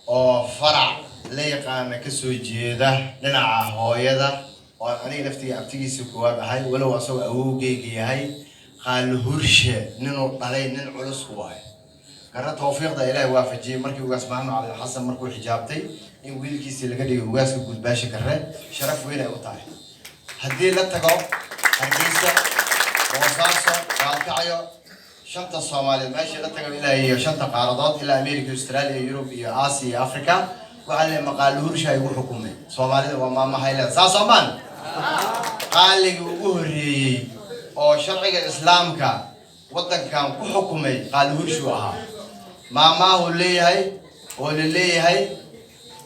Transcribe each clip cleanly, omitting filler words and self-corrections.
Oo farac la yaqaana kasoo jeeda dhinaca hooyada, oo aan aniga laftiga abtigiisa koowaad ahay, walow asagoo awowgeyga yahay. Qaali Hurshe ninuu dhalay, nin culus waayo. Garra tawfiiqda Ilaahay waafajiyey markii Ugaas Maxamed Cabdil Xasan markuu xijaabtay in wiilkiisii laga dhigay ugaaska guud beesha Garre, sharaf weyn ay u tahay. Haddii la tago Hargeysa, Boosaaso, Gaalkacyo, shanta Soomaaliyeed meeshii la tago, ilaa iyo shanta qaaradood, ilaa America, Australia, Yurub iyo Aasiya iyo Africa, waxaa leeyahay Maqaali Hursha igu xukumay. Soomaalida waa maamahayleed saas oomaan. Qaaligii ugu horreeyey oo sharciga Islaamka waddankan ku xukumay Qaali Hurshuu ahaa. Maamaahu leeyahay oo la leeyahay: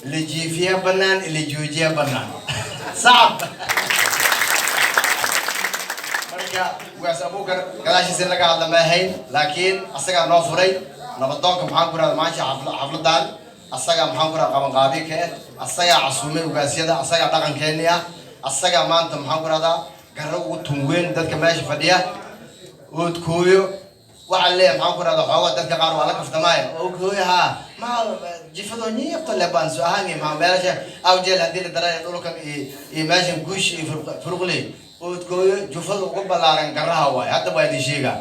la jiifiya bannaan, la joojiya bannaan sacab. Marka Ugaas Abuukar gadaashiisa in laga hadla ma ahayn, laakiin asagaa noo furay nabadoonka. Maxaan ku rahda, maasha xafladan asagaa, maxaan ku rahda, qabanqaabi ka eh, asagaa casuumay ugaasyada, asagaa dhaqankeeni ah, asagaa maanta, maxaan ku rahdaa, Garro ugu tunweyn dadka meesha fadhiya. Oodkooyo waxaa leeyahay, maxaan ku rahdaa, xoogaa dadka qaar waa la kaftamaayo. Oodkooyo haa ma jifado nyiibto lebaan so ahaan maa meelasha awjeel haddii la daraya dhulkan iyo meeshan guush iyo furuqley. Oodkooyo jufada ugu ballaaran Garraha waay. Hadda waa idin sheegaa,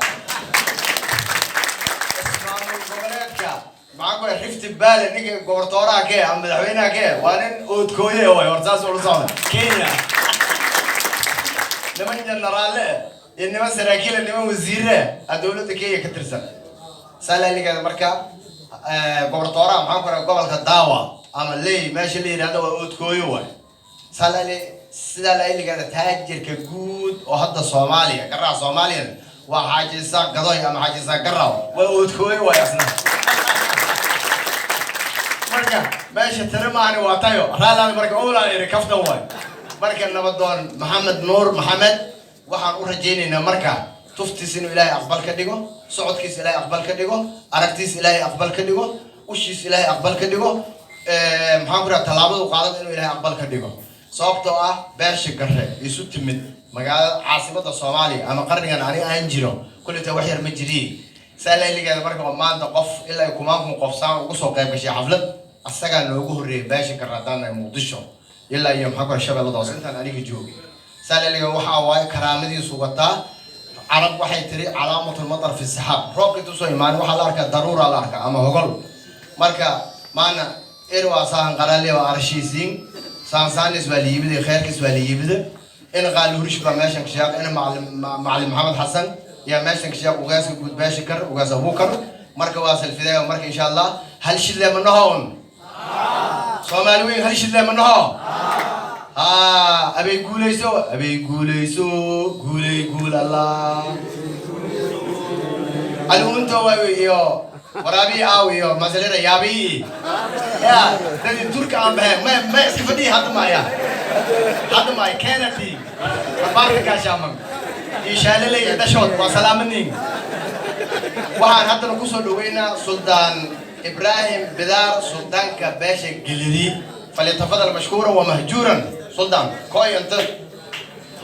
ismaamul goboleedka, maxaan ku rahay, Rift Valley, ninka gobortooraha kee ama madaxweynaha kee waa nin Oodkooye waay. Hor saas ula socda. Kenya niman jenaraalle iyo niman saraakiil, niman wasiire ah dowladda Kenya ka tirsan saalaaligeeda. Marka gobortooraha, maxaan ku rahay, gobolka Daawa ama Ley meesha la yidhahdo waa Oodkooyo waay. Saalaali sidaa lailigeeda taajirka guud oo hadda Soomaaliya, Garaha Soomaaliyana, waa Xaaji Isaaq Gadoy ama Xaaji Isaaq Garaw, waa Oodkooyo waay asna. Marka meesha tiro maahani, waa tayo raalaan. Marka olaan iri kaftan waay. Marka nabadoon Maxamed Nuur Maxamed waxaan u rajaynaynaa marka tuftiis inuu Ilaahay aqbal ka dhigo, socodkiis Ilaahay aqbal ka dhigo, aragtiis Ilaahay aqbal ka dhigo, ushiis Ilaahay aqbal ka dhigo, maxaan ku raha, tallaabadu qaadada inuu Ilaahay aqbal ka dhigo, sababtoo ah beesha Garre isu timid magaalada caasimada Soomaaliya ama qarnigan ani aan jiro kullita wax yar ma jiriye saa lailigeeda. Marka maanta qof ilaa kumaan kun qof saan ugu soo qayb gashay xaflad, asagaa noogu horreeyay beesha Garre haddaan nahay Muqdisho ilaa iyo, maxaa ku raha, Shabeellada Hoose intaan aniga joogay. Saa lailigeeda waxaa waaye karaamadiisu wataa. Carab waxay tiri: "Calaamatu lmatar fi saxaab." Roobka intuu soo imaanin waxaa la arkaa daruuraa la arkaa ama hogol. Marka maana erwaa saahan qarale waa arshiisiin saansaanis waa liibida, kheyrkiis waa liibida. In Qaali Hurish baa meeshan ka sheeq, in Macalin Maxamed Xasan yaa meeshan ka sheeq, ugaaska guud beesha Kar, Ugaas Abuukar. Marka waa salfidee. Marka insha Allah hal shidle ma naho? Soomaali weyn, hal shidle ma naho? Ha abay guulayso, abay guulayso, guulay guul Allah alunto waa iyo waraabi aaw iyo masalida yaabi ya dadi turka aan bahe ma iska fadhiya. Hadda maaya, hadda maaya Kennedy abaarka gaashaaman iyo shaalaley iyo dashood waa salaamanin. Waxaan haddana kusoo dhaweynaa Suldaan Ibraahim Bidaar, suldaanka beesha Gelidi. Falyatafadal mashkuuran wa mahjuuran. Suldaan koy inta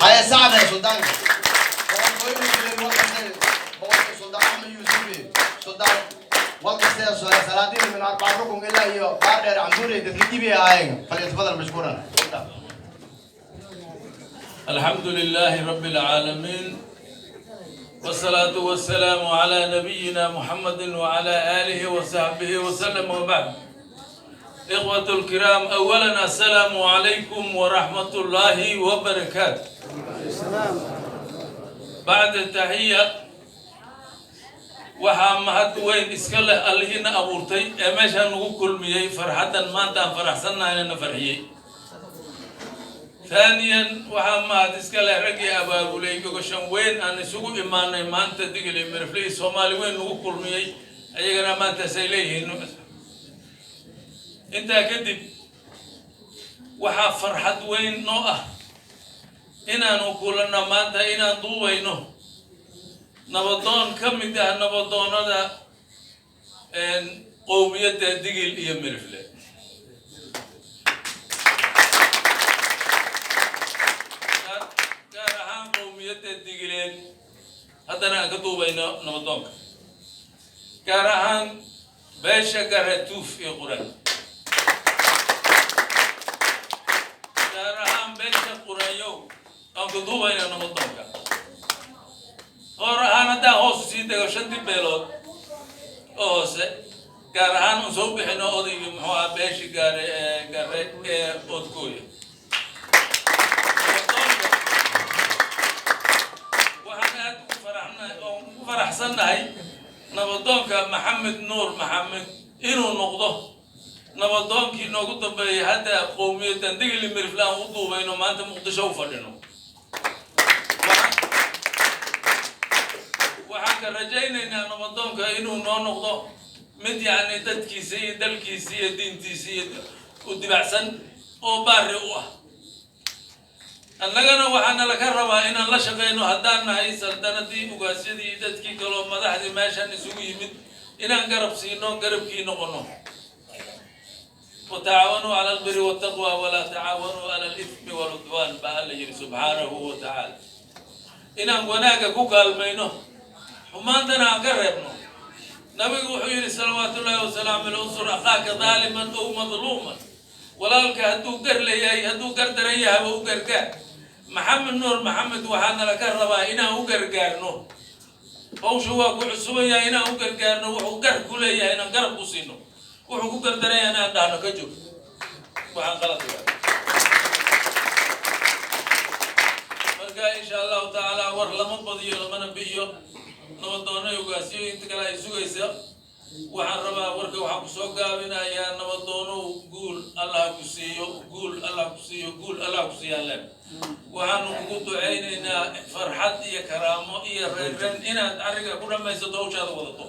haya sacde suldaanka Suldaan Axmed Yuusufi, suldaan walkasta, salaadiin min arbac rukun ilaa iyo Baardheer Cambuure dadka dibi ahaayeen. Falyatafadal mashkuuran. الحمد لله رب العالمين، والصلاة والسلام على نبينا محمد وعلى آله وصحبه وسلم، وبعد. إخوة الكرام، أولا السلام عليكم ورحمة الله وبركاته. بعد التحية، waxaa mahad weyn iska leh Allihiina abuurtay ee meeshaan nagu kulmiyey, farxaddan maanta aan faraxsannahayna na farxiyey. ثانيا, waxaa mahad iska leh raggii abaabulay gogoshan weyn aan isugu imaanay maanta, Digil iyo Mirifle iyo Soomaali weyn nagu kulmiyey, ayagana maantaasay leeyihiin. Intaa kadib, waxaa farxad weyn noo ah inaanu kulanno maanta, inaan duubayno nabadoon ka mid ah nabadoonada qowmiyadda Digil iyo Mirifle, gaar ahaan qowmiyadda Digileed. Haddana aan ka duubayno nabadoonka, gaar ahaan beesha Garre Tuuf iyo Quran. ahaan beesha Qureeyow aan ku duubayna nabadoonka. Qoor ahaan haddaan hoos sii dego, shantii beelood oo hoose, gaar ahaan un soo bixino odaygii, muxuu ahaa, beeshi gaare ee Gare ee Oodkooya. Nabadoonka waxaan aad ugu faraxnahay oo ugu faraxsannahay nabadoonka Maxamed Nuur Maxamed inuu noqdo nabadoonkii noogu dambeeyay hadda qowmiyaddan Digli Mirifle aan u duubayno, maanta Muqdisho u fadhino. Waxaan ka rajaynaynaa nabadoonka inuu noo noqdo mid yacni dadkiisa iyo dalkiisa iyo diintiisa iyo u dibacsan oo baari u ah. Annagana waxaana laga rabaa inaan la shaqayno, haddaan nahay saldanadii, ugaasyadii iyo dadkii kaloo madaxdii meeshan isugu yimid, inaan garab siino, garabkii noqono. وتعاونوا على البر والتقوى ولا تعاونوا على الإثم والعدوان baa Alla yidhi subxaanahu wa tacaala. Inaan wanaagga ku kaalmayno, xumaantana aan ka reebno. Nabigu wuxuu yidhi salawaatu ullahi wasalaamu aleyh: انصر أخاك ظالما أو مظلوما. Walaalka hadduu gar leeyahay, hadduu gar daran yahaba, u gargaar. Maxamed Nuur Maxamed waxaana laga rabaa inaan u gargaarno. Hawsha waa ku cusuban yahay. Inaan u gargaarno, wuxuu gar ku leeyahay inaan garab ku siino, wuxuu ku gardaraya inaan dhahno ka joog, waxaan qalad waa. Marka insha Allahu tacaala war lama badiyo, lamana bi'iyo. Nabadoonno, ugaasyo, inta kale ay sugaysa. Waxaan rabaa warka waxaan kusoo gaabinayaa: nabadoonow, guul Allah ku siiyo, guul Allah ku siiyo, guul Allah ku siiyo. Alle waxaanu kugu ducaynaynaa farxad iyo karaamo iyo reereen inaad arriga ku dhammaysato, hawshaada wadato.